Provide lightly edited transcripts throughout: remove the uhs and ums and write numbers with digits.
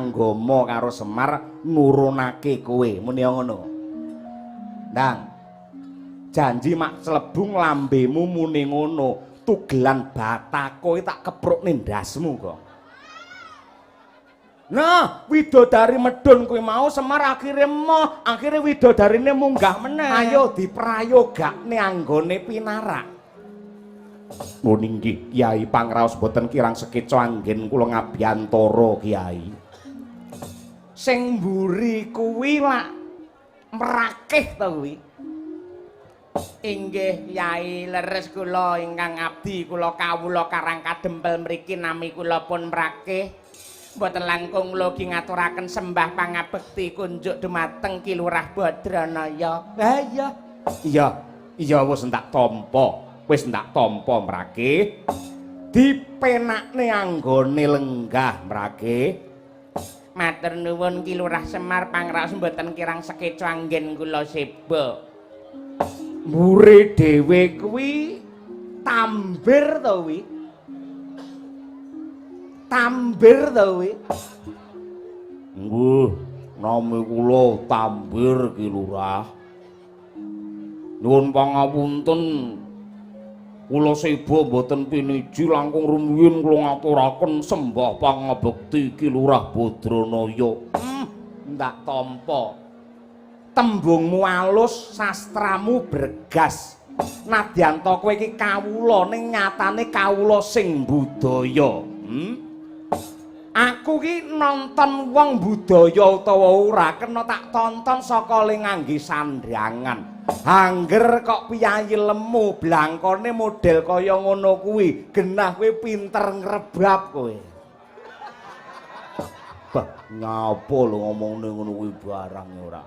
Anggama karo Semar nurunake kowe. Muni ngono. Ndang. Janji mak clebung lambemu muni ngono, tugelan batako tak keprukne ndasmu kok. Nah, widodari medun kuwi mau Semar akhire emoh, akhire widodarine munggah meneh. Ayo diprayogakne anggone pinarak. Nun inggih, Kyai, pangraos boten kirang sekeca anggen kula ngabiyantara, Kyai. Sing mburi kuwi lak merakih to kuwi. Inggih Kyai, leres kula ingkang abdi kula kawula Karang Kadempel mriki nami kula pun merakih. Mboten langkung logi ngaturaken sembah pangabekti kunjuk dumateng Ki Lurah Badranaya. Ha iya. Iya, iya wis entak tampa. Wis ndak tampa mrake. Dipenakne anggone lenggah mrake. Matur nuwun Ki Lurah Semar, pangraos mboten kirang sekeca anggen kula seba. Mbure dhewe kuwi tambir to kuwi. Tambir to kuwi. Nggih, nami kula Tambir, Ki Lurah. Nyuwun pangapunten. Kula seba mboten piniji, langkung rumiyin kula ngaturaken sembah pangabekti Ki Lurah Badranaya. Ndak tampa. Tembungmu alus, sastramu bregas. Nadyan to kowe iki kawula ning nyatane kawula sing budaya. Aku ki nonton wong budaya utawa ora kena tak tonton saka le ngangge sandhangan. Angger kok piyayi lemu blangkone model kaya ngono kuwi, genah kowe pinter ngrebab kowe. Bah, nyapa lho ngomongne ngono kuwi barang ora.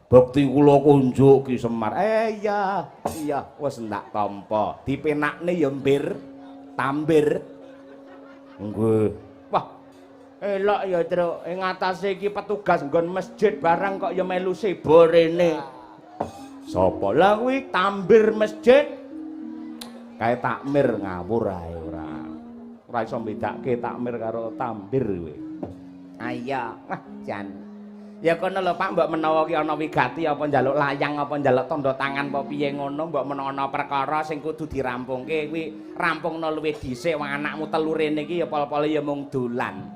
Bekti kula kunjuk Ki Semar. Iya, iya, wis ndak tampa. Dipenakne ya mbir, tambir. Nggih. Wah, elok ya, Truk. Ing atase iki petugas nggon masjid barang kok ya melu seba rene. Sapa? Lah kuwi tambir masjid. Kae takmir ngawur ae ora. Ora iso mbedake takmir karo tambir kowe. Ah iya, wah jan. Ya kono lho Pak, mbok menawa ki ana wigati apa njaluk layang apa njaluk tanda tangan apa piye ngono, mbok menawa ana perkara sing kudu dirampungke kuwi rampungno luwih dhisik, wong anakmu telu rene iki ya pol-pole ya mung dolan.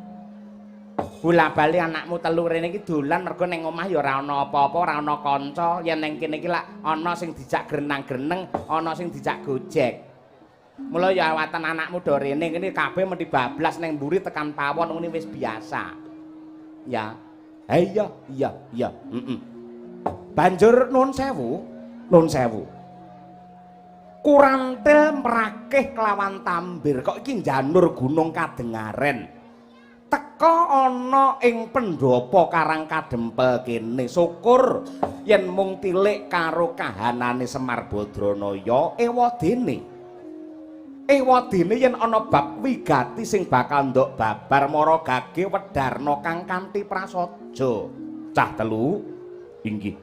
Bola-bali anakmu telu rene iki dolan mergo ning omah ya ora ana apa-apa, ora ana kanca, yen ning kene iki lak ana sing dijak grenang-greneng, ana sing dijak gojek. Mula ya awatan anakmu do rene kene kabeh mesti bablas ning mburi tekan pawon ngene wis biasa. Ya. Iya, iya, iya, heeh. Banjur nuwun sewu, nuwun sewu. Kurantil merakih kelawan tambir kok iki njanur gunung kadengaren. Teka ana ing pendhapa Karang Kadempel kene. Syukur yen mung tilik karo kahanane Semar Badranaya, ewadene. Ewadene yen ana bab wigati sing bakal ndok babar mara gage wedarna kang kanthi prasaja. Cah telu inggih.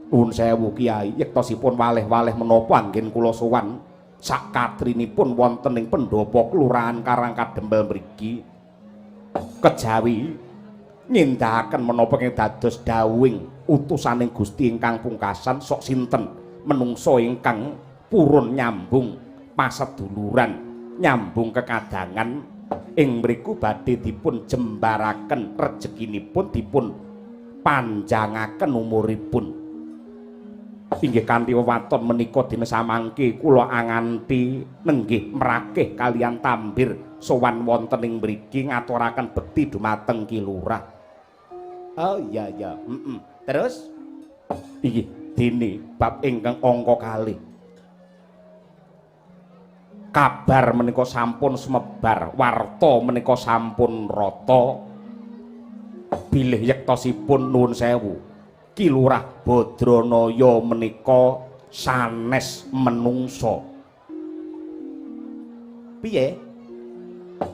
Nuwun sewu Kyai, yektosipun waleh-waleh menapa anggen kula sowan sakatrinipun wonten ing pendhapa Kelurahan Karang Kadempel mriki. Kejawi nindakaken menapa ing dados dawuhing utusaning Gusti ingkang pungkasan, sok sinten menungsa ingkang purun nyambung paseduluran, nyambung kekadangan ing mriku badhe dipun jembaraken rejekinipun, dipun panjangaken umuripun. Inggih kanthi wewaton menika dina samangke kula anganti nenggih merakih kalian tambir sowan wonten ing mriki ngaturaken bekti dumateng Ki Lurah. Oh iya iya, heeh. Terus inggih dene bab ingkang angka kalih. Kabar menika sampun sumebar, warta menika sampun rata. Bilih yektosipun nuwun sewu, Ki Lurah Badranaya menika sanes menungsa. Piye?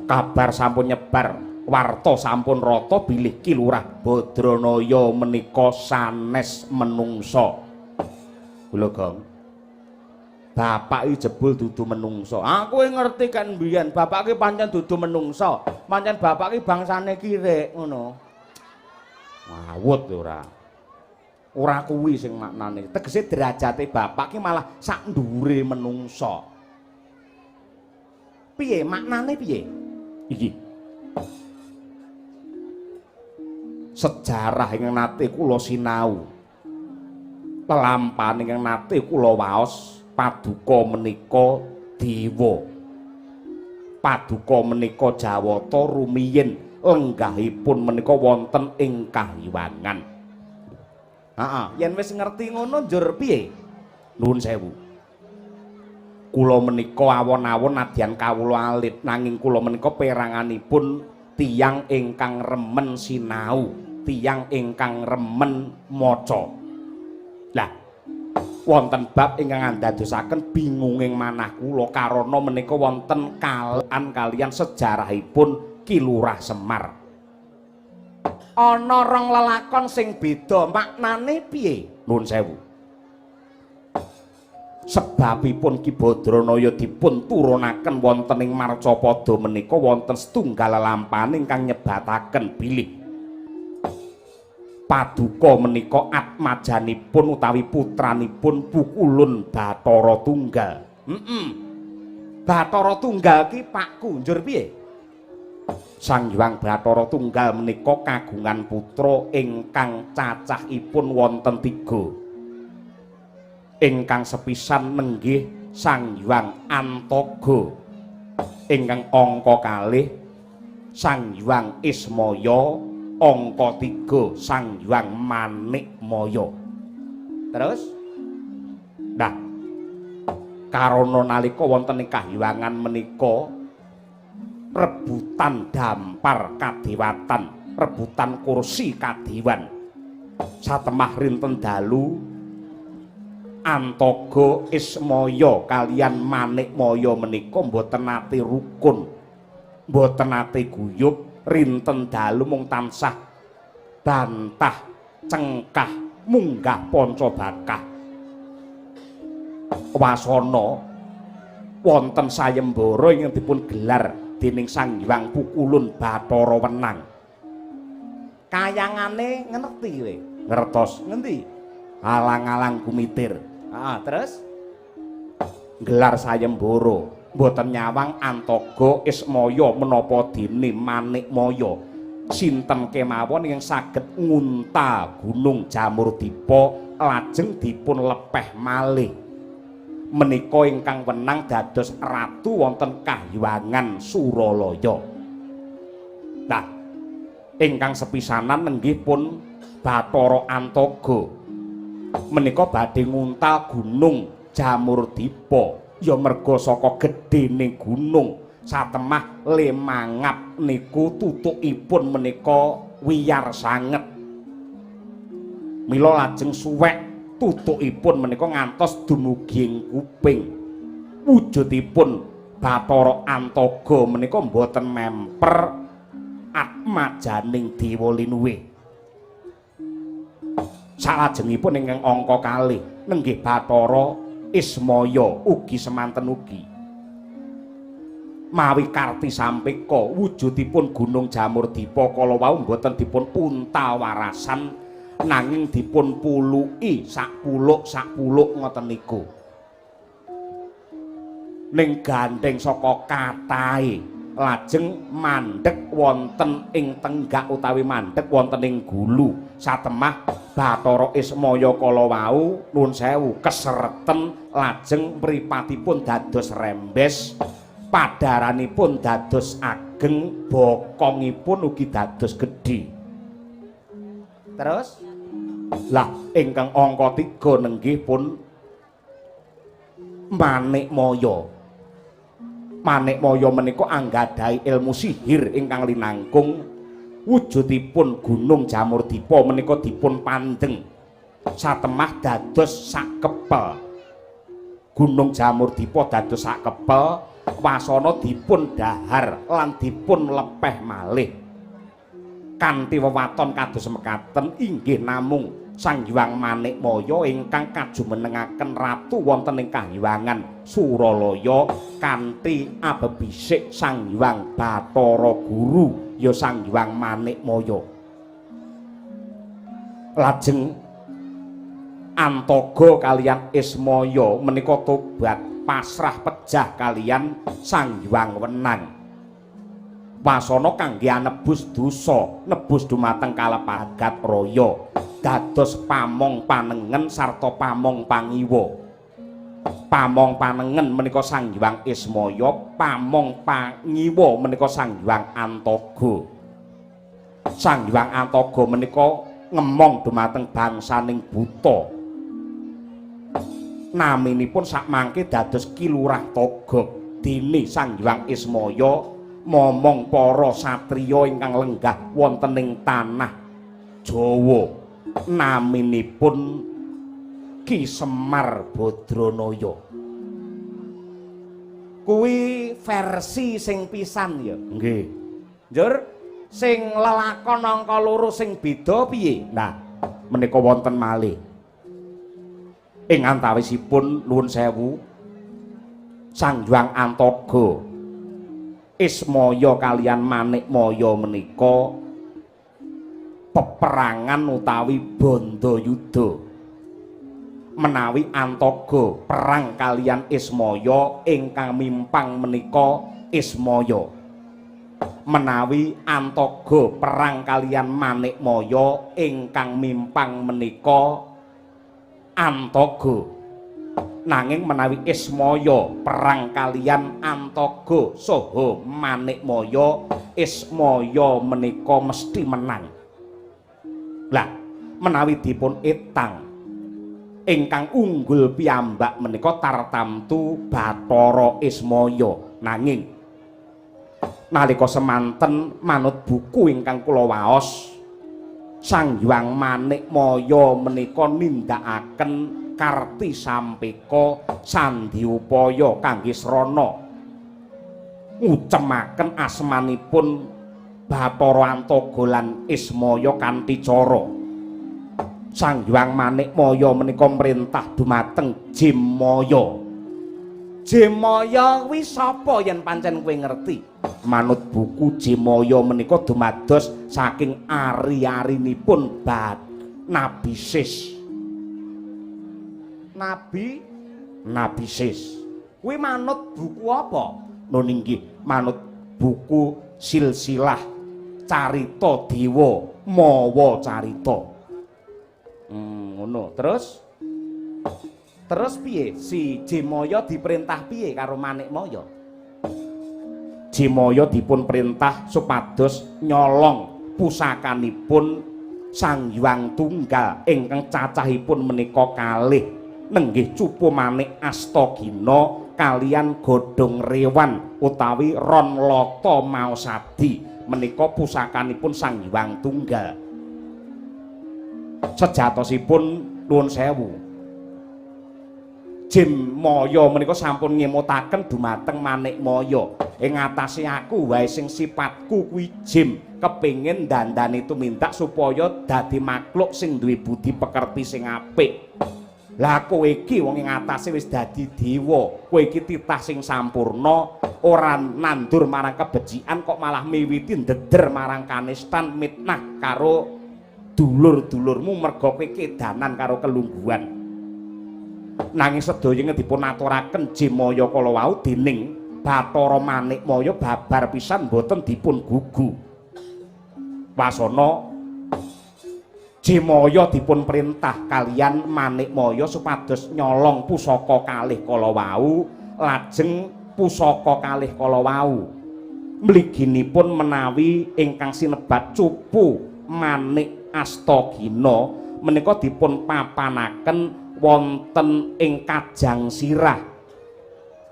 Kabar sampun nyebar, warta sampun rata bilih Ki Lurah Badranaya menika sanes menungsa. Kula Gong. Bapak iki jebul dudu menungsa. Aku ngerti kan mbiyen bapak iki pancen dudu menungsa. Pancen bapak iki bangsane kirik ngono. Ngawut ora. Ora kuwi sing maknane. Tegese derajate bapak ki malah sak ndhuwure menungsa. Piye maknane piye? Iki. Sejarah ingkang nate kula sinau. Lelampahan ingkang nate kula waos, paduka menika dewa. Paduka menika Jawata rumiyin lenggahipun menika wonten ing Kahyangan. Heeh, yen wis ngerti ngono njur piye? Nuwun sewu. Kula menika awon-awon nadyan kawula alit, nanging kula menika peranganipun tiyang ingkang remen sinau, tiyang ingkang remen maca. Lah, wonten bab ingkang andadosaken bingunging manah kula karana menika wonten kalian kalian sejarahipun Ki Lurah Semar. Ana rong lelakon sing beda, maknane piye? Nuwun sewu. Sebabipun Ki Badranaya dipun turunaken wonten ing Marcapada menika wonten setunggal lelampahan ingkang nyebataken bilih paduka menika atmajanipun utawi putranipun Pukulun Bathara Tunggal. Bathara Tunggal ki pakku, njur piye? Sang Hyang Bathara Tunggal menika kagungan putra ingkang cacahipun wonten 3. Ingkang sepisan nenggih Sang Hyang Antaga. Ingkang angka kalih Sang Hyang Ismaya, angka 3 Sang Hyang Manikmaya. Terus? Nah, karana nalika wonten ing kahyangan menika rebutan dampar kadewatan, rebutan kursi kadewan. Satemah rinten dalu Antaga, Ismaya kalian Manikmaya menika mboten nate rukun, mboten nate guyub. Rinten dalu mung tansah bantah cengkah munggah panca bakah. Wasana wonten sayembara ingkang dipun gelar dening Sang Hyang Pukulun Bathara Wenang. Kayangane ngerti kowe? Ngertos. Ngendi? Alang-alang kumitir. Heeh, terus gelar sayembara mboten nyawang Antaga, Ismaya menapa dene Manikmaya. Sinten kemawon ingkang saged nguntal Gunung Jamurdipa lajeng dipun lepeh malih. Menika ingkang wenang dados ratu wonten Kahyangan Suralaya. Nah, ingkang sepisanan nenggih pun Bathara Antaga. Menika badhe nguntal Gunung Jamurdipa. Ya merga saka gedhene gunung satemah lemangap niku tutukipun menika wiyar sanget. Mila lajeng suwek tutukipun menika ngantos dumugi ing kuping. Wujudipun Bathara Antaga menika mboten memper atmajaning dewa linuwih. Salajengipun ingkang angka kalih nenggih Bathara Ismaya ugi semanten ugi. Mawi karti sampeka wujudipun Gunung Jamurdipa kala wau mboten dipun puntal warasan nanging dipun puluki sak puluk-sak puluk ngoten niku. Ning gandheng saka katahe lajeng mandheg wonten ing tenggak utawi mandheg wonten ing gulu. Satemah Bathara Ismaya kala wau nuwun sewu kesereten lajeng mripatipun dados rembes, padaranipun dados ageng, bokongipun ugi dados gedhe. Terus lah ingkang angka 3 nenggih pun Manikmaya. Manikmaya menika anggadhahi ilmu sihir ingkang linangkung. Wujudipun Gunung Jamurdipa menika dipun pandheng satemah dados sakepel. Gunung Jamurdipa dados sakepel, wasana dipun dahar lan dipun lepeh malih. Kanthi wewaton kados mekaten inggih namung Sang Hyang Manikmaya ingkang kajumenengaken ratu wonten ing kahyangan Suralaya kanthi abebisik Sang Hyang Bathara Guru ya Sang Hyang Manikmaya. Lajeng Antaga kaliyan Ismaya menika tobat pasrah pejah kaliyan Sang Hyang Wenang. Wasana kangge anebus dosa, nebus dumateng kalepagat raya, dados pamong panengen sarta pamong pangiwa. Pamong panengen menika Sang Hyang Ismaya, pamong pangiwa menika Sang Hyang Antaga. Sang Hyang Antaga menika ngemong dumateng bangsaning buta. Naminipun sakmangke dados Ki Lurah Togog. Dene Sang Hyang Ismaya momong para satriya ingkang lenggah wonten ing tanah Jawa. Naminipun Ki Semar Badranaya. Kuwi versi sing pisan ya. Nggih. Njur sing lelakon angka loro sing beda piye? Nah, menika wonten malih. Ing antawisipun nuwun sewu Sang Hyang Antaga Ismaya kaliyan Manikmaya menika peperangan utawi bandayuda. Menawi Antaga perang kaliyan Ismaya, ingkang mimpang menika Ismaya. Menawi Antaga perang kaliyan Manikmaya, ingkang mimpang menika Antaga. Nanging menawi Ismaya perang kaliyan Antaga saha Manikmaya, Ismaya menika mesti menang. Lah, menawi dipun etang ingkang unggul piyambak menika tartamtu Bathara Ismaya. Nanging nalika semanten manut buku ingkang kula waos, Sang Hyang Manikmaya menika nindakaken karti sampeka sandhi upaya kangge srana ngucemaken asmanipun Bathara Antaga lan Ismaya kanthi cara Sang Hyang Manikmaya menika mrentah dumateng Jemaya. Jemaya kuwi sapa yen pancen kowe ngerti? Manut buku Jemaya menika dumados saking ari-arinipun Nabi Sis. Nabi Sis. Kuwi manut buku apa? Nun inggih, manut buku silsilah carita dewa mawa carita. Ngono. Terus terus piye? Si Jemaya diperintah piye karo Manikmaya? Jemaya dipun perintah supados nyolong pusakanipun Sang Hyang Tunggal ingkang cacahipun menika kalih, nenggih cupu manik Astagina kaliyan godhong rewan utawi ron lata maosadi menika pusakanipun Sang Hyang Tunggal. Sejatosipun nuwun sewu, Jemaya menika sampun ngemutaken dumateng Manikmaya, ing atase aku wae sing sifatku kuwi jim kepengin dandani tumindak supaya dadi makhluk sing duwe budi pekerti sing apik. Lah kowe iki wong ing atase wis dadi dewa, kowe iki titah sing sampurna, ora nandur marang kebecikan kok malah miwiti ndeder marang kanistan, mitnah karo dulur-dulurmu merga kowe kedanan karo kelungguhan. Nanging sedaya dipun aturaken Jemaya kala wau dening Bathara Manikmaya babar pisan boten dipun gugu. Wasana Jemaya dipun perintah kaliyan Manikmaya supados nyolong pusaka kalih kala wau, lajeng pusaka kalih kala wau mliginipun menawi ingkang sinebat cupu manik Astagina menika dipun papanaken wonten ing Kajang Sirah.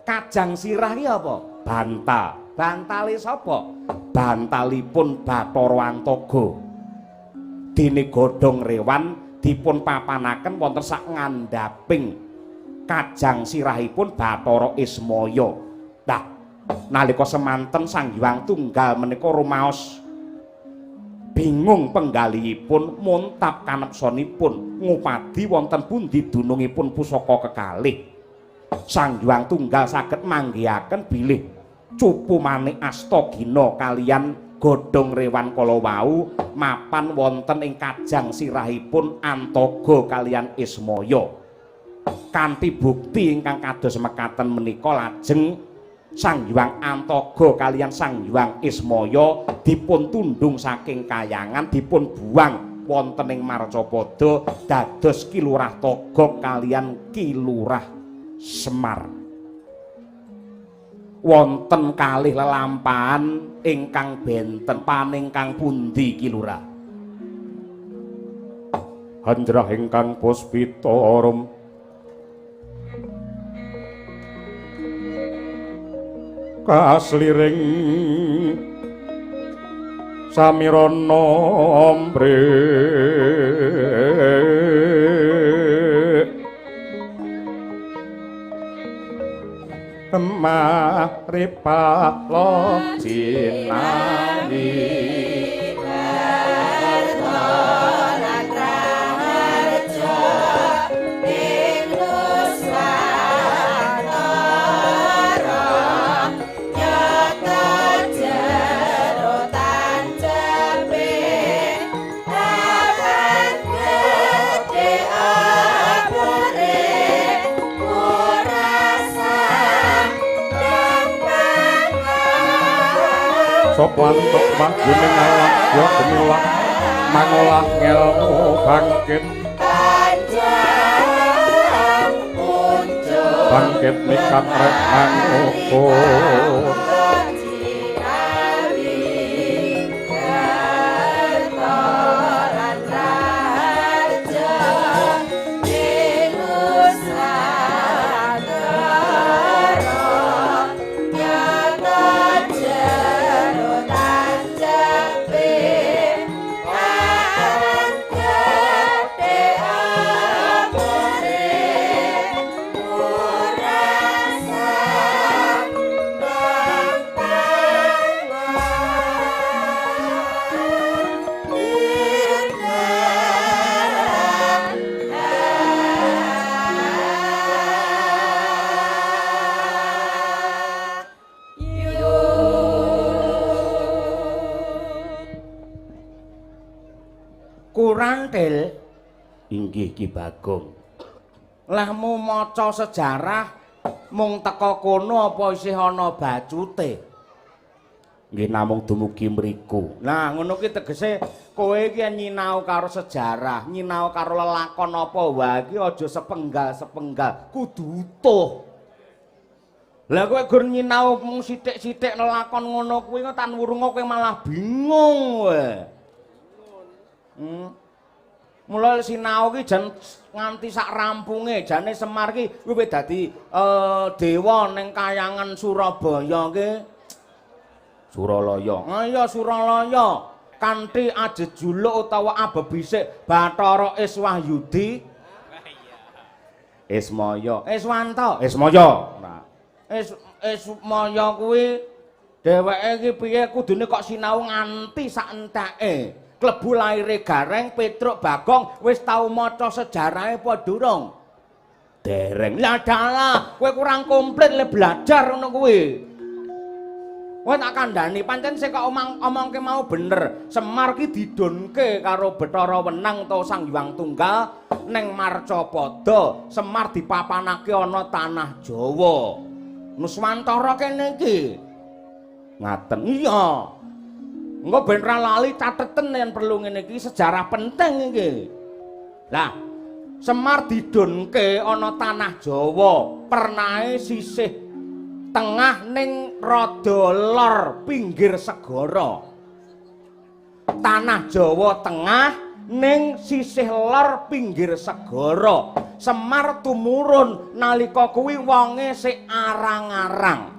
Kajang Sirah ki apa? Bantal. Bantale sapa? Bantalipun Bathara Antaga. Dene godhong rewan dipun papanaken wonten sak ngandhaping kajang sirahipun Bathara Ismaya. Nah, nalika semanten Sang Hyang Tunggal menika rumaos Bingung penggalihipun muntap kanepsonipun ngupadi wonten pundi dunungipun pusaka kekalih. Sang Hyang Tunggal saged manggihaken bilih cupu manik Astagina kaliyan godhong rewan kala wau mapan wonten ing kajang sirahipun Antaga kaliyan Ismaya. Kanthi bukti ingkang kados mekaten menika lajeng Sang Hyang Antaga kaliyan Sang Hyang Ismaya dipun tundhung saking kayangan, dipun buang wonten ing Marcapada dados Ki Lurah Togog kaliyan Ki Lurah Semar. Wonten kalih lelampahan ingkang benten, paningkang pundi Ki Lurah? Hanjrah ingkang puspita rum kasliring samirana ambre maripalo jinawi. Sapa antuk wahyuning alam ya gemilang mangolah ngelmu bangkit bangkit mikat rek mangukur. Kurantil inggih Ki Bagong. Lahmu maca sejarah mung teka kono apa isih ana bacute? Nggih namung dumugi mriku. Nah, ngono ki tegese kowe iki nyinau karo sejarah, nyinau karo lelakon apa wae iki aja sepenggal-sepenggal, kudu utuh. Lah kowe gur nyinau mung sithik-sithik lelakon ngono kuwi tan wurunga kowe malah bingung kowe. Mula sinau ki jan nganti sak rampunge, jane Semar ki wiwit dadi dewa ning kayangan Surabaya ki. Suralaya. Ah iya Suralaya. Kanthi ajejuluk utawa abebisik Bathara Iswahyudi. Ismaya. Iswanto. Ismaya. Nah. Ismaya kuwi dheweke iki piye kudune kok sinau nganti sak enteke. Klebu laire Gareng, Petruk, Bagong wis tau maca sejarahe apa durung? Dereng. Lah dalah, kowe kurang komplit le belajar ngono kuwi. Kowe tak kandhani, pancen sing kok omongke mau bener. Semar ki didonke karo Bathara Wenang utawa Sang Hyang Tunggal ning Marcapada. Semar dipapanake ana tanah Jawa. Nuswantara kene iki. Ngaten. Iya. Engko ben ra lali cateten yen perlu ngene iki sejarah penting iki. Lah, Semar didonke ana tanah Jawa, pernahe sisih tengah ning rada lor pinggir segara. Tanah Jawa tengah ning sisih lor pinggir segara. Semar tumurun nalika kuwi wonge sik arang-arang.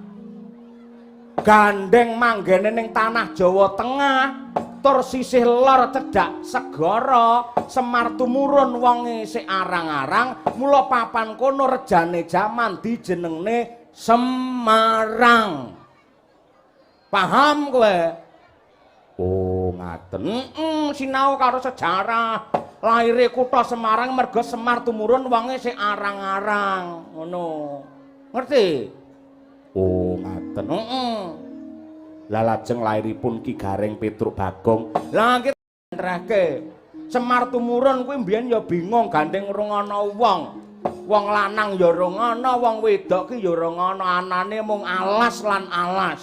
Gandeng manggene ning tanah Jawa tengah tur sisih lor cedhak segara. Semar tumurun wonge sik arang-arang, mula papan kono rejane jaman dijenengne Semarang. Paham kowe? Oh, Ngaten. Heeh, sinau karo sejarah. Laire kutha Semarang merga Semar tumurun wonge sing arang-arang, ngono. Ngerti? Oh, ngaten. Heeh. Lah lajeng lairipun Ki Gareng Petruk Bagong. Lah iki trehke. Semar tumurun kuwi mbiyen ya bingung gandeng urung ana wong. Wong lanang ya urung ana, wong wedok ki ya urung ana, anane mung alas lan alas.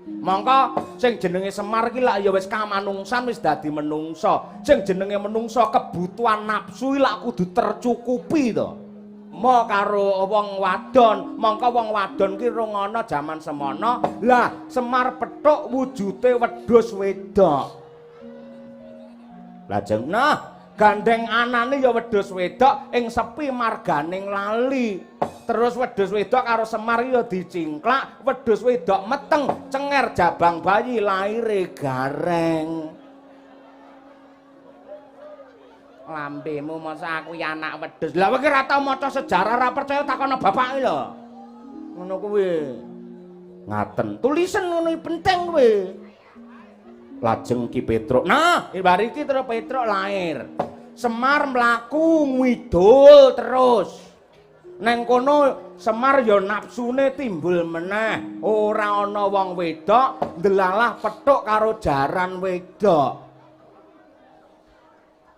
Mongko sing jenenge Semar ki lak ya wis kamanungsan, wis dadi menungsa. Sing jenenge menungsa kebutuhan nafsu lak kudu tercukupi to. Mo karo wong wadon, mongko wong wadon ki rung ana jaman semono. Lah Semar petuk wujute wedhus wedok. Lajeng nah gandeng anane ya wedhus wedok ing sepi marganing lali. Terus wedhus wedok karo Semar ya dicingklak, wedhus wedok meteng, cenger jabang bayi laire Gareng. Lambemu masa aku ya anak wedhus. Lah kowe ki ora tau maca sejarah, ora percaya takono bapake lho. Ngono kuwi. Ngaten. Tulisen ngono penting kuwi. Lajeng Ki Petruk. Nah, bar iki terus Petruk lair. Semar mlaku ngidul terus. Neng kono Semar ya nafsune timbul meneh. Ora ana wong wedok, ndelalah petuk karo jaran wedok.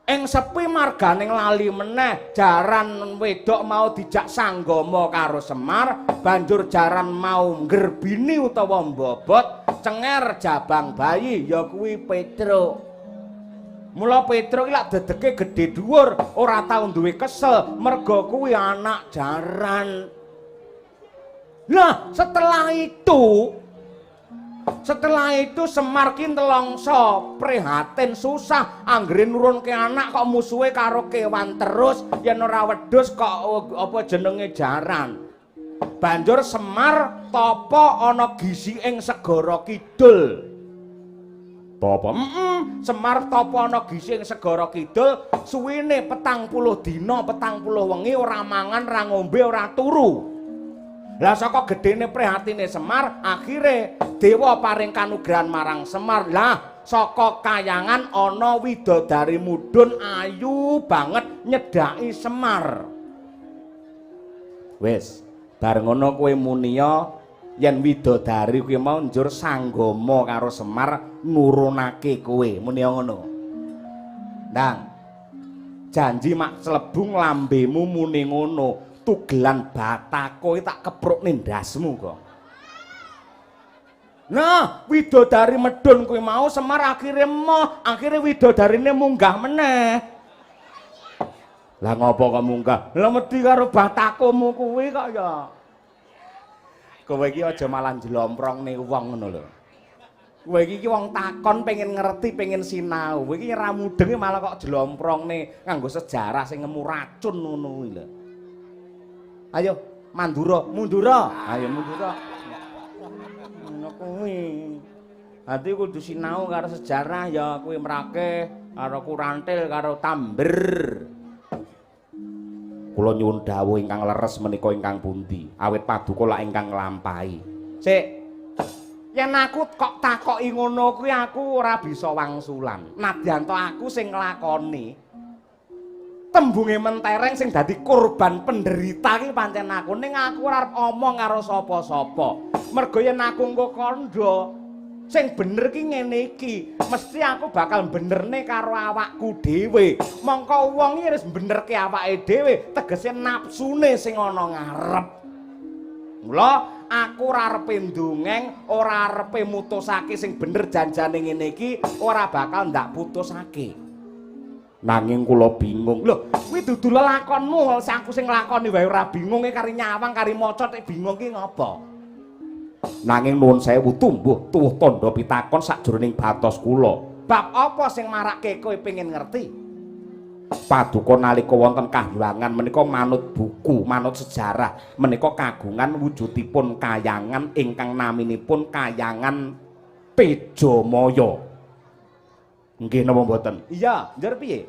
Ing sepi marganing lali meneh, jaran wedok mau dijak sanggama karo Semar, banjur jaran mau nggerbini utawa mbobot, cenger jabang bayi ya kuwi Petruk. Mula Petruk iki lak dedeke gedhe dhuwur, ora tau duwe kesel, merga kuwi anak jaran. Lah, setelah itu Semar ki nelongso prihatin susah anggere nurunke anak kok musuhe karo kewan terus, yen ora wedhus kok apa jenenge jaran. Banjur Semar tapa ana gizi ing segara kidul. Tapa? Semar tapa ana gizi ing segara kidul, suwene 40 dina, 40 wengi ora mangan, ora ngombe, ora turu. Lah saka gedene prihatine Semar, akhire dewa paring kanugrahan marang Semar. Lah saka kayangan ana widodari mudhun ayu banget nyedhaki Semar. Wis, bar ngono kowe muniya yen widodari kuwi mau njur sanggama karo Semar nurunake kowe, muniya ngono. Ndang. Janji mak clebung lambemu muni ngono. Tugelan batako tak keprukne ndasmu kok. Nah, widodari medun kuwi mau Semar akhire emoh, akhire widodarine munggah meneh. Lah ngopo kok munggah? Lah wedi karo batakomu kuwi kok ya. Kowe iki aja malah njlomprongne wong ngono lho. Kowe iki wong takon pengen ngerti, pengen sinau. Kowe iki ora mudeng malah kok jlomprongne nganggo sejarah sing ngemu racun ngono kuwi lho. Ayo Mandura, mundura. Ayo mundura. Ngono kuwi. Ati kudu sinau karo sejarah ya kuwi mrake karo kurantil karo tamber. Kula nyuwun dawuh ingkang leres menika ingkang pundi? Awit paduka lak ingkang nglampahi. Sik. Yen aku kok takoki ngono kuwi aku ora bisa wangsulan. Nadyan to aku sing nglakoni. Tembunge mentereng sing dadi korban penderita ki pancen aku, ning aku ora arep omong karo sapa-sapa. Mergo yen aku engko kandha sing bener ki ngene iki, mesti aku bakal benerne karo awakku dhewe. Mongko wong iki wis benerke awake dhewe, tegese nafsune sing ana ngarep. Mula aku ora arepe ndongeng, ora arepe mutusake sing bener janjane ngene iki, ora bakal ndak putusake. Nanging kula bingung. Lho, kuwi dudu lelakonmu, aku sing nglakoni wae ora bingung, kari nyawang kari maca tek bingung ki ngopo? Nanging nuwun sewu tumbuh tuwuh tandha pitakon sakjroning batos kula. Bab apa sing marake kowe pengen ngerti? Paduka nalika wonten kahyangan menika manut buku, manut sejarah menika kagungan wujudipun kayangan ingkang naminipun Kayangan Tejamaya. Nggih napa mboten? Iya, njer piye?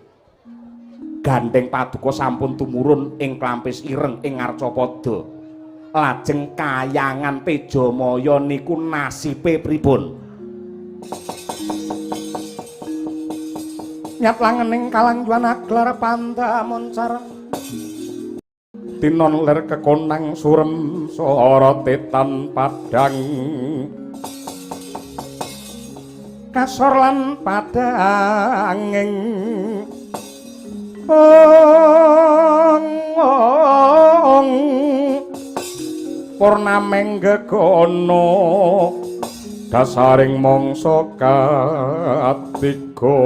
Gandeng paduka sampun tumurun ing Klampis Ireng ing Ngarcapada. Lajeng Kayangan Tejamaya niku nasibe pripun? Nyat langening kalanjuan aglar pandamoncar tinon lir kekonang surem sorote tan padang kasor lan padanging ong purnameng gegono dasaring mangsa katiga.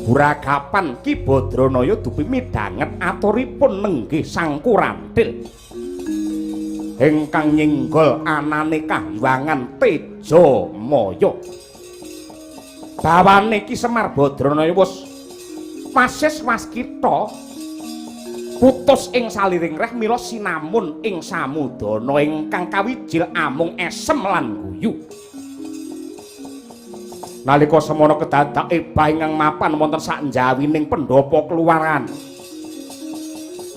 Guragapan Ki Badranaya dupi midhanget aturipun nenggih Sang Kurantil ingkang nyinggol anane kahyangan Tejamaya. Bawane Ki Semar Badranaya wis wasis waskita putus ing saliring reh mila sinamun ing samudana ingkang kawijil amung esem lan guyu. Nalika semana kedadake bah ingkang mapan wonten saknjawining pendhapa keluaran.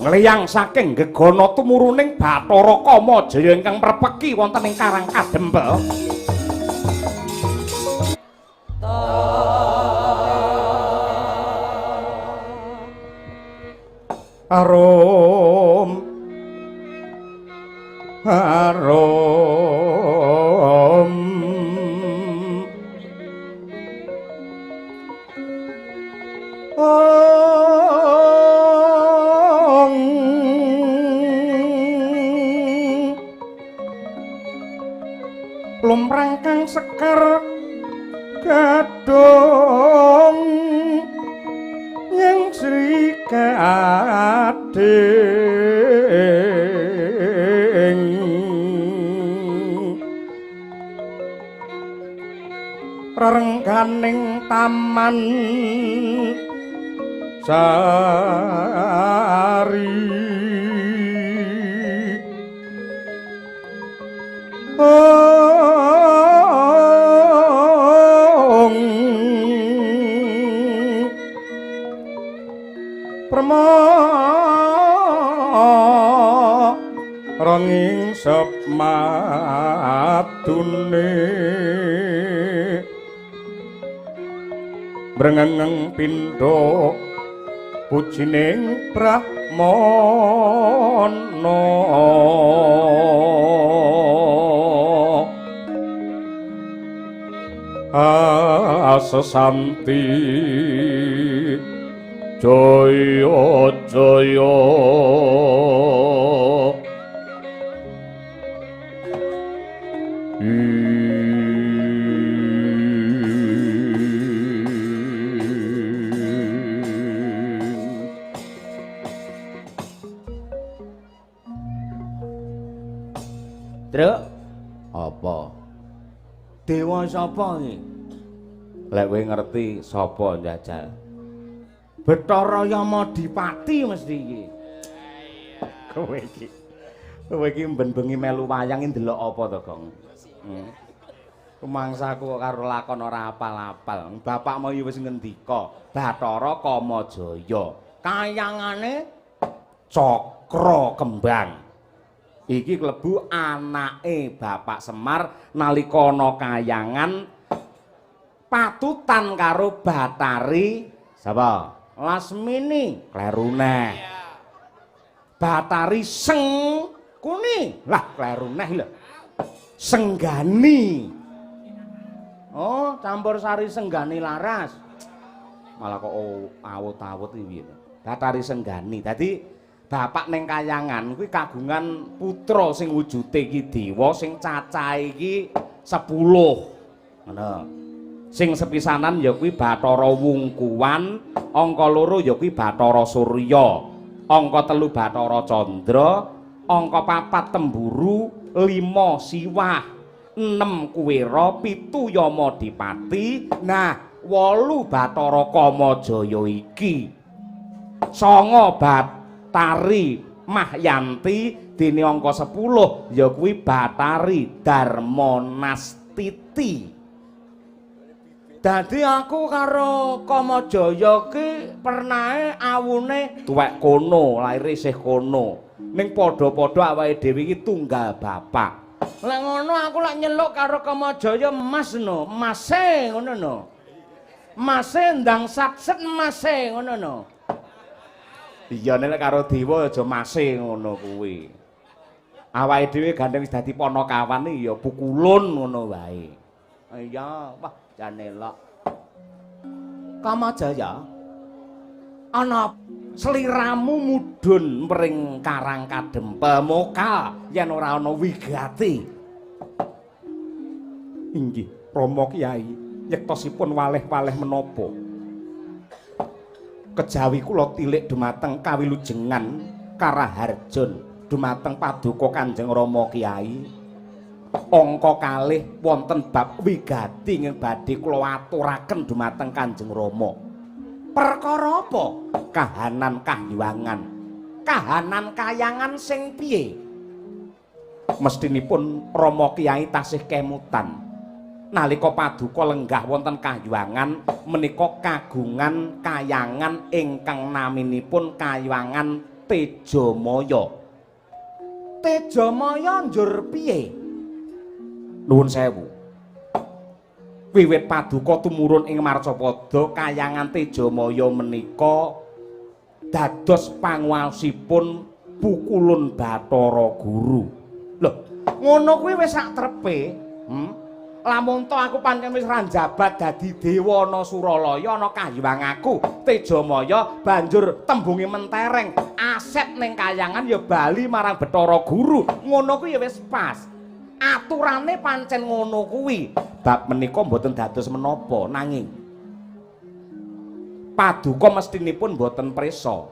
Ngliyang saking gegana tumuruning Bathara Kamajaya ingkang mrepeki wonten ing Karang Kadempel. Arum arum ong lumrang kang sekar gadhong ing Sri Kading rerengganing taman sari ong prema ronging sepmadune brengengeng pindha pujining brahmana asesanti jaya jaya. Truk apa? Dewa sapa iki? Lek kowe ngerti sapa njajal? Bathara Yamadipati mesti iki. Kowe iki. Kowe iki ben-bengi melu wayang iki ndelok apa to, Gong? Rumangsaku kok karo lakon ora apal-apal. Bapakmu iki wis ngendika, Bathara Kamajaya. Kayangane Cakra Kembang. Iki klebu anake Bapak Semar nalika ana kayangan patutan karo Batari sapa? Lasmini. Kleru neh. Batari Sengkuni. Lah kleru neh lho. Senggani. Oh, campur sari Senggani Laras. Malah kok awut-awut iki piye to? Batari Senggani. Dadi bapak ning kayangan kuwi kagungan putra sing wujude iki dewa sing cacahe iki 10. Ngono. Sing sepisanan ya kuwi Bathara Wungkuwan, angka loro ya kuwi Bathara Surya, angka telu Bathara Candra, angka papat Temburu, 5 Siwah, 6 Kuwera, 7 Yamadipati, nah 8 Bathara Kamajaya iki. 9 Batari Mahyanti, dene angka 10 ya kuwi Batari Darmanastiti. Dadi aku karo Kamajaya ki pernahe awune tuwek kono, laire isih kono. Ning padha-padha awake dhewe iki tunggal bapak. Lek ngono aku lek nyeluk karo Kamajaya Mas no, Mase ngono no. Mase ndang satset mase ngono no. Iya nek karo dewa aja mase ngono kuwi. Awake dhewe gandeng wis dadi panakawan ya pukulun ngono wae. Iya, wah jane elok. Kamajaya, ana sliramu mudhun mring Karang Kadempel moka yen ora ana wigati. Inggih, Rama Kyai, yektosipun waleh-waleh menapa? Kejawi kula tilik dumateng kawilujengan Karaharjon dumateng paduka Kanjeng Rama Kyai. Angka kalih wonten bab wigati ingkang badhe kula aturaken dumateng Kanjeng Rama. Perkara apa? Kahanan kahyangan. Kahanan kayangan sing piye? Mestinipun Rama Kyai tasih kemutan. Nalika paduka lenggah wonten kahyangan menika kagungan kayangan ingkang naminipun Kayangan Tejamaya. Tejamaya njur piye? Nuwun sewu. Wiwit paduka tumurun ing Marcapada, Kayangan Tejamaya menika dados panguwasipun Pukulun Bathara Guru. Lho, ngono kuwi wis sak trepe. Lamun to aku pancen wis ra njabat dadi dewa ana Suralaya ana kahyang aku Tejamaya banjur tembunge mentereng aset ning kayangan ya bali marang Bathara Guru. Ngono kuwi ya wis pas. Aturane pancen ngono kuwi. Bab menika mboten dados menapa, nanging paduka mestinipun mboten prisa.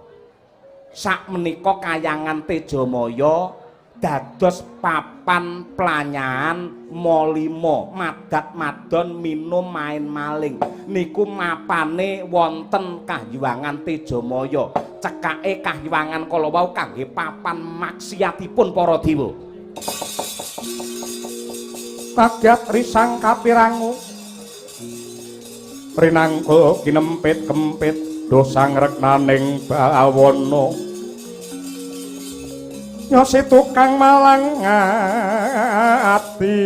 Sakmenika Kayangan Tejamaya dados papan planyaan molimo, madat madon minum main maling. Niku mapane wonten Kahyangan Tejamaya. Cekake kahyangan kala wau kangge papan maksiatipun para dewa. Kaget risang kapirangu rinangkul kinempit kempit dosang reknaning bawana nyosi tukang malang ati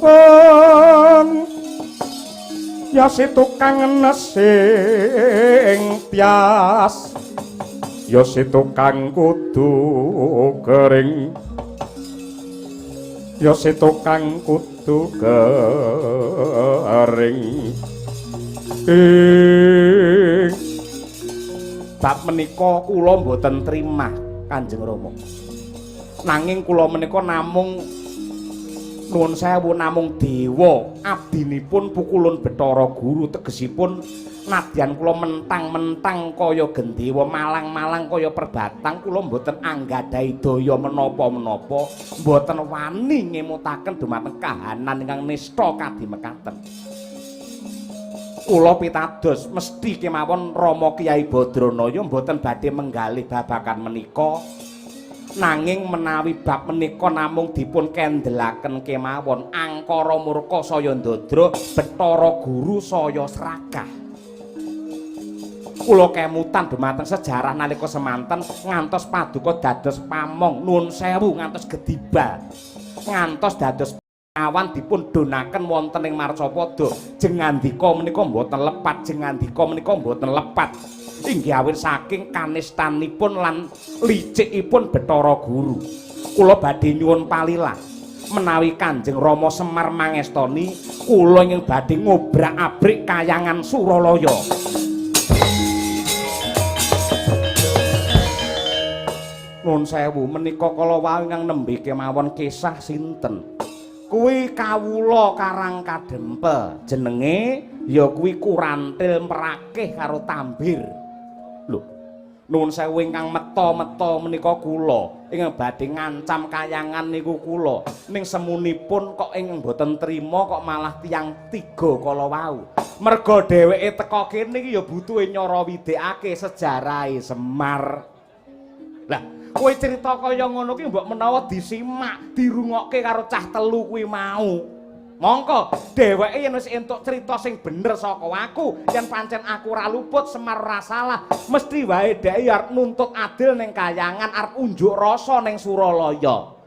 pun yosi tukang nesing tias yosi tukang kudu kering yosi tukang kudu kering. Bab menika kula mboten trimah Kanjeng Rama. Nanging kula menika namung nuwun sewu namung dewa abdinipun Pukulun Bathara Guru, tegesipun nadyan kula mentang-mentang kaya gendewa, malang-malang kaya perbatang, kula mboten anggadhahi daya menapa-menapa, mboten wani ngemutaken dumateng kahanan ingkang nista kadimekaten. Kula pitados mesti kemawon Rama Kyai Badranaya mboten badhe menggalih babagan menika. Nanging menawi bab menika namung dipun kendelaken kemawon, angkara murka saya ndadra, Bathara Guru saya srakah. Kula kemutan dumateng sejarah nalika semanten ngantos paduka dados pamong, nuwun sewu ngantos gedibal, ngantos dados awan dipun donaken wonten ing Marcapada. Jengandika menika mboten lepat, jengandika menika mboten lepat. Inggih awit saking kanistanipun lan licikipun Bathara Guru. Kula badhe nyuwun palilah menawi Kanjeng Rama Semar mangestoni kula ingkang badhe ngobrak-abrik kayangan Suralaya. Nuwun sewu menika kala wau ingkang nembe kemawon kisah sinten? Kuwi kawula Karang Kadempel, jenenge ya kuwi Kurantil Merakih karo Tambir. Lho, nuwun sewu ingkang meta-meta menika kula ingkang badhe ngancam kayangan niku kula. Ning semunipun kok ingkang boten trima kok malah tiyang tiga kala wau. Merga dheweke teka kene iki ya butuhe nyara widekake sejarahe Semar. Lah, kowe cerita kaya ngono ki mbok menawa disimak, dirungokke karo cah telu kuwi mau. Mongko dheweke yen wis entuk cerita sing bener saka aku, yen pancen aku ora luput, Semar ora salah, mesti wae dheke arep nuntut adil ning kayangan, arep unjuk rasa ning Suralaya.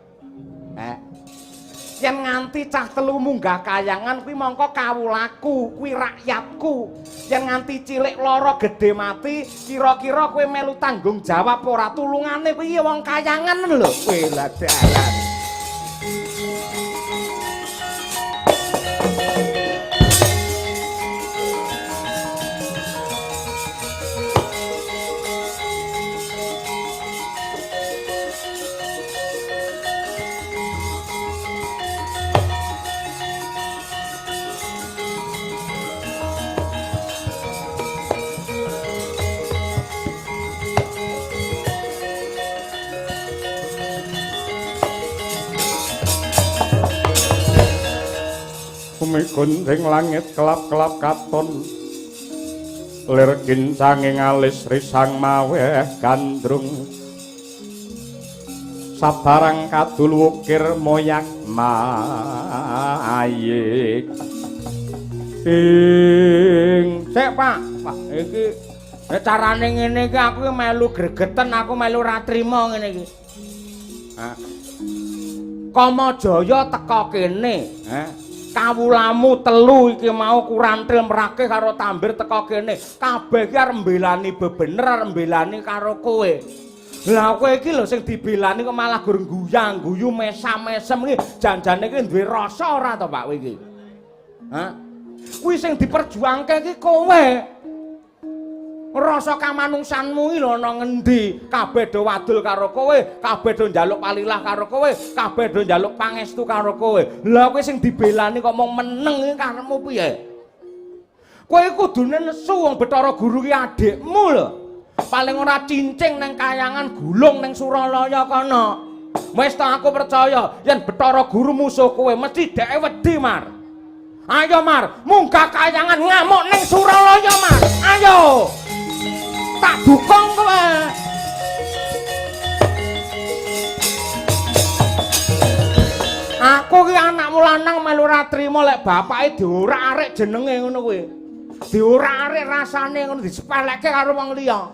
Yen nganti cah telu munggah kayangan kuwi mongko kawulaku, kuwi rakyatku. Yen nganti cilik lara gedhe mati, kira-kira kowe melu tanggung jawab ora? Tulungane kuwi wong kayangan lho. Kowe lah dalan. Gunting langit kelap-kelap katon, lir kincanging alis risang maweh gandrung, sabarang kadul wukir moyak mayik. Ing sik Pak, Pak iki carane ngene iki aku melu gregeten, aku melu ra trima ngene iki. Ha. Kamajaya teka kene, ha. Kawulamu telu iki mau kurantil merakeh karo tambir teka kene. Kabeh iki arep mbelani bebener, arep mbelani karo kowe. Lah kowe iki lho sing dibelani kok malah gur guyang-guyu mesam-mesem iki janjane iki duwe rasa ora to Pak kowe iki? Hah? Kuwi sing diperjuangke iki kowe. Rasa kamanungsanmu iki lho ana ngendi? Kabeh do wadul karo kowe, kabeh do njaluk palilah karo kowe, kabeh do njaluk pangestu karo kowe. Lah kowe sing dibelani kok mung meneng iki karepmu piye? Kowe kudune nesu wong Bathara Guru ki adikmu lho. Paling ora cincing nang kayangan gulung nang Suralaya kono. Wis ta aku percaya yen Bathara Guru musuh kowe mesti dheke wedi, Mar. Ayo Mar, munggah kayangan ngamuk ning Suralaya, Mar. Ayo. Tak dukung kowe. Aku ki anakmu lanang melu ora trima lek bapake diorak-arik jenenge ngono kuwi. Diorak-arik rasane ngono disepelekke karo wong liya.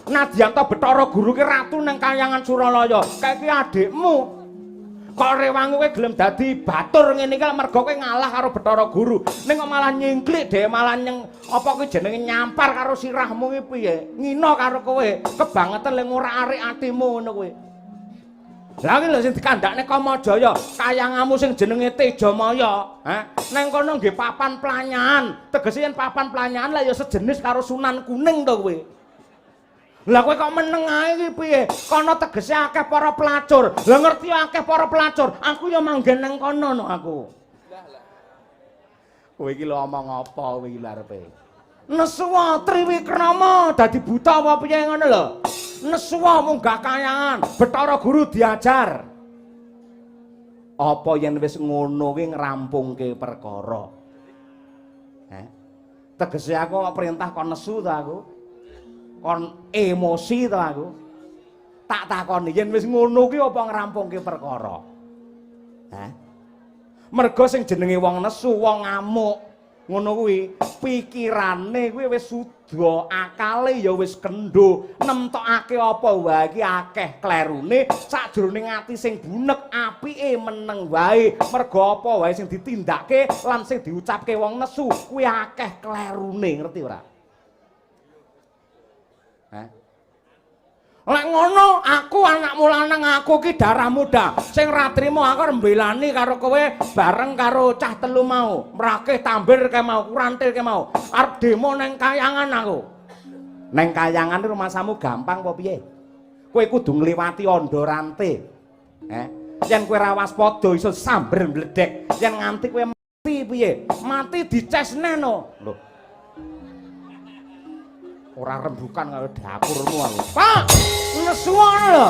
Nadyan to Bathara Guru ki ratu ning kayangan Suralaya, kae ki adikmu. Kok rewangi kowe gelem dadi batur ngene iki mergo kowe ngalah karo Bathara Guru. Ning kok malah nyingklik dhewe malah nyeng apa kuwi jenenge nyampar karo sirahmu iki piye? Ngina karo kowe, kebangetan le ngorak-arik atimu ngono kuwi. Lah iki lho sing dikandhakne Kamajaya, kayangamu sing jenenge Tejamaya, ha? Nang kono nggih papan planyahan. Tegese yen papan planyahan lah ya sejenis karo Sunan Kuning to kowe. Lah kowe kok meneng ae iki piye? Kono tegese akeh para pelacur. Lah ngerti akeh para pelacur, aku ya manggen nang kono no aku. Kowe iki lho omong apa kowe iki lho arepe? Nesuwa Triwikrama dadi buta apa piye ngono lho. Nesuwa munggah kayangan, Bathara Guru diajar. Apa yen wis ngono kuwi ngrampungke perkara? Heh. Tegese aku kok perintah kon nesu ta aku? Kon emosi to aku. Tak takoni yen wis ngono kuwi apa ngrampungke perkara? Hah? Mergo sing jenenge wong nesu, wong ngamuk, ngono kuwi pikirane kuwi wis suda, akale ya wis kendho, nemtokake apa wae iki akeh klerune, sakjroning ati sing bunek apike meneng wae. Mergo apa wae sing ditindakake lan sing diucapke wong nesu kuwi akeh klerune, ngerti ora? Hah? Lek ngono aku anakmu lanang, aku ki darah muda. Sing ra trimo aku arep mbelani karo kowe bareng karo cah telu mau. Mrakeh tambir kae mau, kurantil kae mau. Arep demo nang kayangan aku. Nang kayangan rumasamu gampang apa piye? Kowe kudu ngliwati andha rante. Heh. Yen kowe ra waspada iso samber mledek. Yen nganti kowe mati piye? Mati dicesne no. Lho. Ora rembukan karo dapurmu aku. Pak, nesu ngono lho.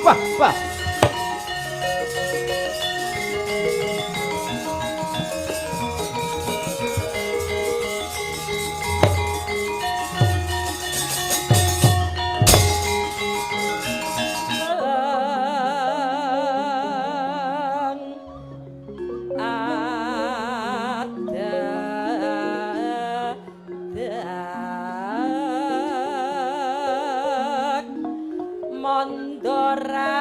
Wah, wah. Mondora.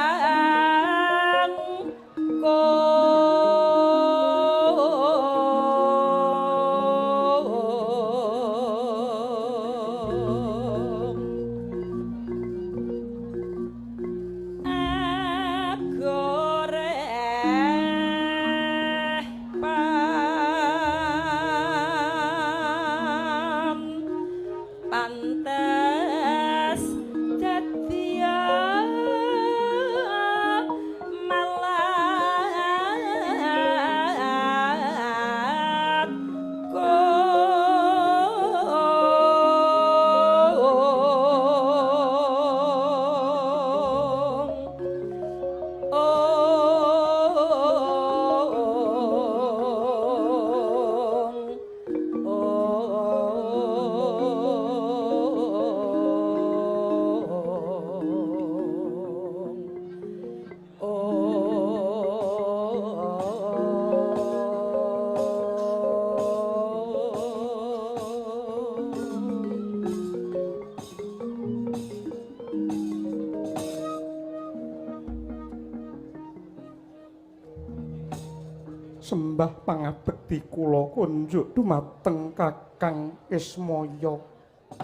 Sembah pangabekti kula kunjuk dumateng Kakang Ismaya.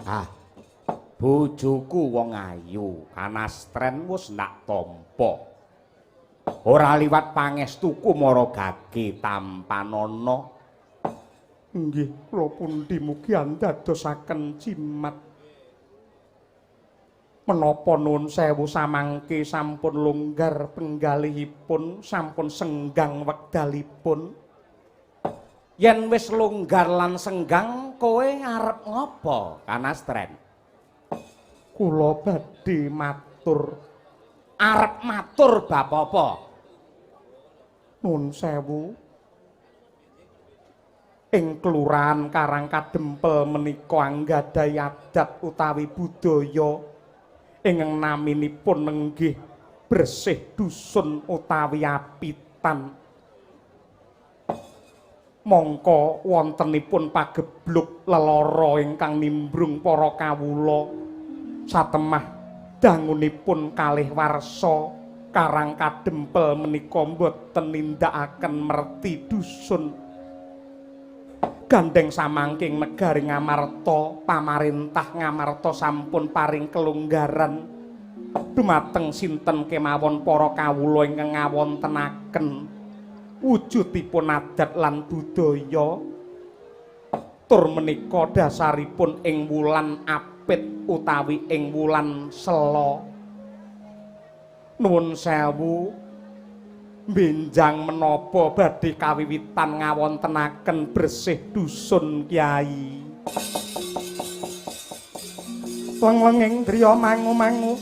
Ah. Bojoku wong ayu, kanastren wis ndak tampa. Ora liwat pangestuku mara gage tampanana. Nggih, kula pundi mugi andadosaken jimat. Menapa nuwun sewu samangke sampun longgar penggalihipun, sampun senggang wekdalipun. Yen wis longgar lan senggang, kowe arep ngopo, Kanastren? Kula badhe matur. Arep matur bab apa? Nuwun sewu. Ing kelurahan Karang Kadempel menika anggadhahi adat utawi budaya ingkang naminipun nenggih bersih dusun utawi apitan. Mongko wontenipun pagebluk lelara ingkang nimbrung para kawula satemah dangunipun kalih warsa Karang Kadempel menika mboten nindakaken merti dusun. Gandeng samangking negari Ngamarta, pamarentah Ngamarta sampun paring kelonggaran dumateng sinten kemawon para kawula ingkang ngawontenaken wujudipun adat lan budaya. Tur menika dasaripun ing wulan Apit utawi ing wulan Sela. Nuwun sewu, benjang menapa badhe kawiwitan ngawontenaken bersih dusun, Kyai? Leng-lenging driya mangu-mangu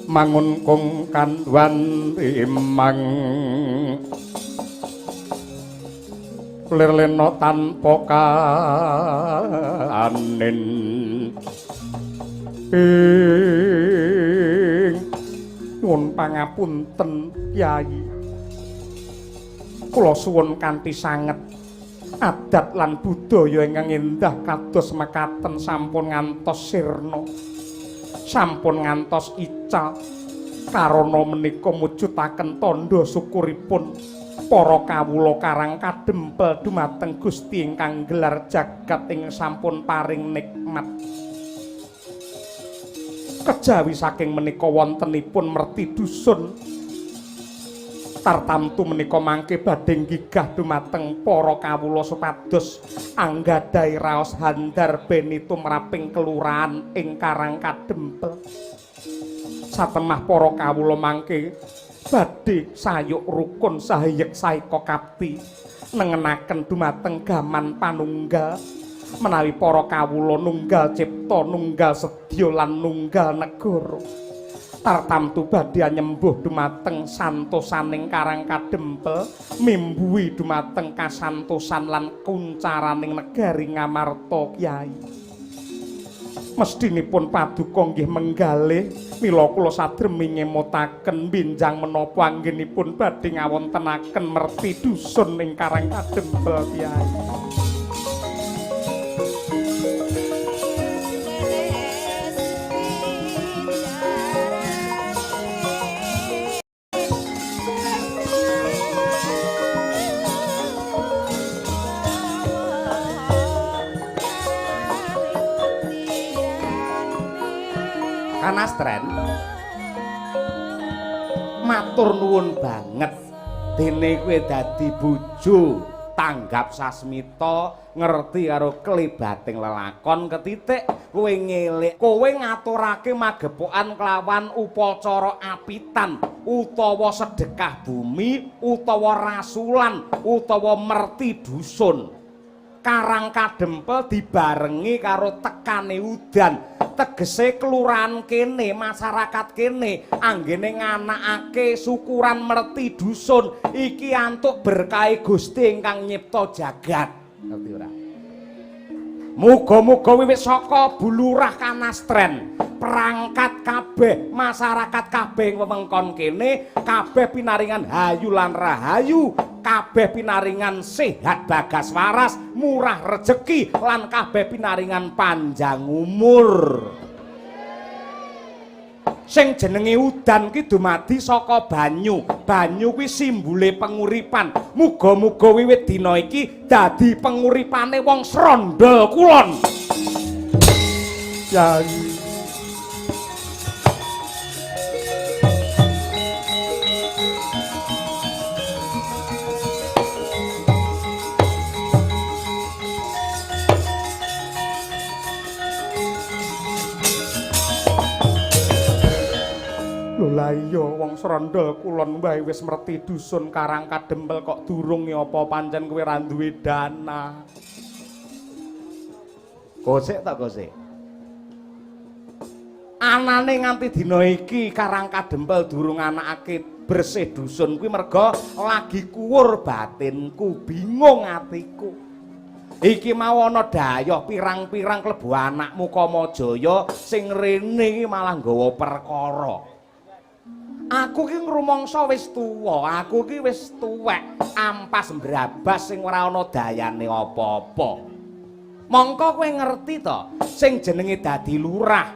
mangun kung kandwan imang lirlena tanpa kanin ing nyuwun pangapunten Kyai, kula suwun kanthi sanget adat lan budaya ingkang endah kados mekaten sampun ngantos sirna, sampun ngantos ical. Karana menika mujudaken tandha syukuripun para kawula Karang Kadempel dumateng Gusti ingkang gelar jagat ing sampun paring nikmat. Kejawi saking menika wontenipun merti dusun tartamtu menika mangke badhe nggigah dumateng para kawula supados anggadhahi raos handar beni tumraping kelurahan ing Karang Kadempel. Satemah para kawula mangke badhe sayuk rukun sahayek saeka kapti nengenaken dumateng gaman panunggal menawi para kawula nunggal cipta, nunggal sedya lan nunggal negara. Tartamtu badhe nyembuh dumateng santosaning Karang Kadempel, mimbuhi dumateng kasantosan lan kuncaraning negari Ngamarta, Kyai. Mestinipun paduka nggih menggalih, mila kula sadremi ngemutaken benjang menapa anggenipun badhe ngawontenaken merti dusun ing Karang Kadempel, Kyai. Kanastren, matur nuwun banget dene kowe dadi bojo tanggap sasmita, ngerti karo kelibating lelakon ketitik kowe ngelik, kowe ngaturake magepokan kelawan upacara apitan utawa sedekah bumi utawa rasulan utawa merti dusun. Karang Kadempel dibarengi karo tekane udan, tegese kelurahan kene, masyarakat kene anggene nganakake syukuran merti dusun iki antuk berkahe Gusti ingkang nyipta jagat. Ngerti ora? Muga-muga wiwit saka Bulurah Kanastren, perangkat kabeh, masyarakat kabeh ing wewengkon kene kabeh pinaringan hayu lan rahayu, kabeh pinaringan sehat bagas waras, murah rejeki lan kabeh pinaringan panjang umur. Sing jenenge udan ki dumadi saka banyu. Banyu kuwi simbole penguripan. Muga-muga wiwit dina iki dadi penguripane wong Srondol Kulon. Yai. Lha iya wong Srondol Kulon wae wis merti dusun Karang Kadempel kok durung ya apa pancen kowe ra duwe dana. Kosek ta kosek? Anane nganti dina iki Karang Kadempel durung anakake bersih dusun kuwi merga lagi kuwur batinku, bingung atiku. Iki mau ana dayoh pirang-pirang klebu anakmu Kamajaya sing rene iki malah nggawa perkara. Aku ki ngrumangsa wis tuwa, aku ki wis tuwek, ampas mbrabas sing ora ana dayane apa-apa. Mongko kowe ngerti to, sing jenenge dadi lurah.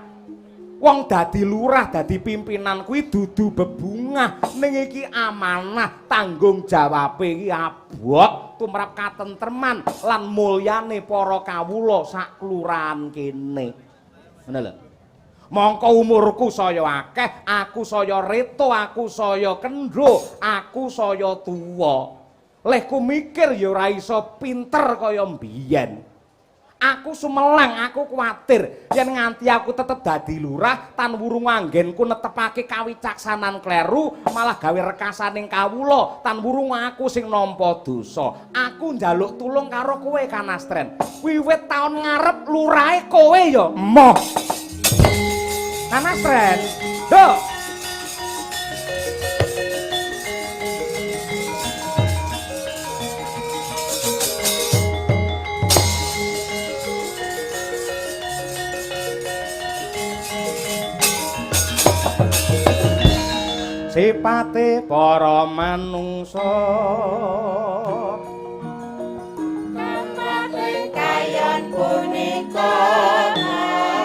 Wong dadi lurah, dadi pimpinan kuwi dudu bebungah, ning iki amanah, tanggung jawabe iki abot tumrap katentreman lan mulyane para kawula sak kelurahan kene. Ngono lho. Mongko umurku saya akeh, aku saya reto, aku saya kendho, aku saya tuwa. Lehku mikir ya ora iso pinter kaya mbiyen. Aku sumelang, aku kuwatir yen nganti aku tetep dadi lurah tan wurung anggenku netepake kawicaksanan kleru, malah gawe rekasaning kawula tan wurung aku sing nampa dosa. Aku njaluk tulung karo kowe Kanastren. Wiwit taun ngarep lurahe kowe ya Emoh. Kanastren. Nduk. Sipate para manungsa